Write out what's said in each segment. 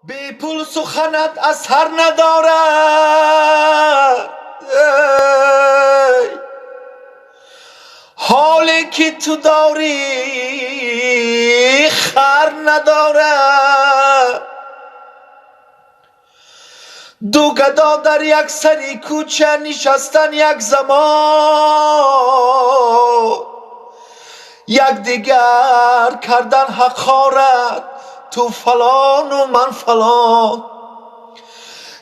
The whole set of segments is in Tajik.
Бепул суханат асар надорад, эй. Ҳоле ки ту дорӣ, хар надорад. Ду гадо дар як сари кӯча нишастан як замон, якдигар кардан ҳақорат, ту фалону ман фалон.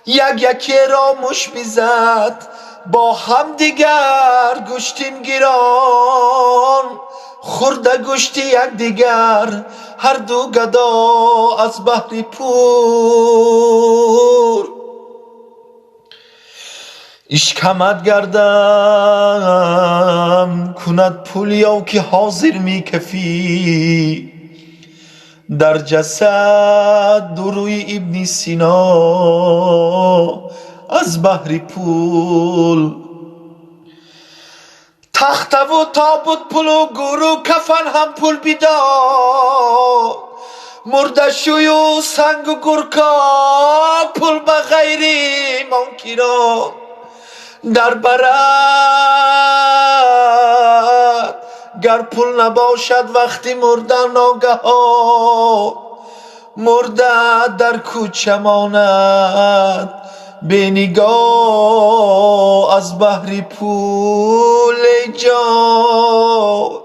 Як якеро мушт бизад, бо ҳамдигар гӯштингирон, хӯрда гӯшти якдигар ҳарду гадо аз баҳри пул. Ишкамат гардам кунад пул, ё ки ҳозир мекафӣ дар ҷасад дурӯи Ибни Сино аз баҳри пул. Тахтаву тобут пулу, гӯру кафан ҳам пул бидод, мурдашӯю сангу гурко пул ба ғайри монкиро дар барад. Гар пул набошад, вақти мурдан ногаҳо мурда дар кӯча монад бенигоҳ аз баҳри пул, эй ҷон.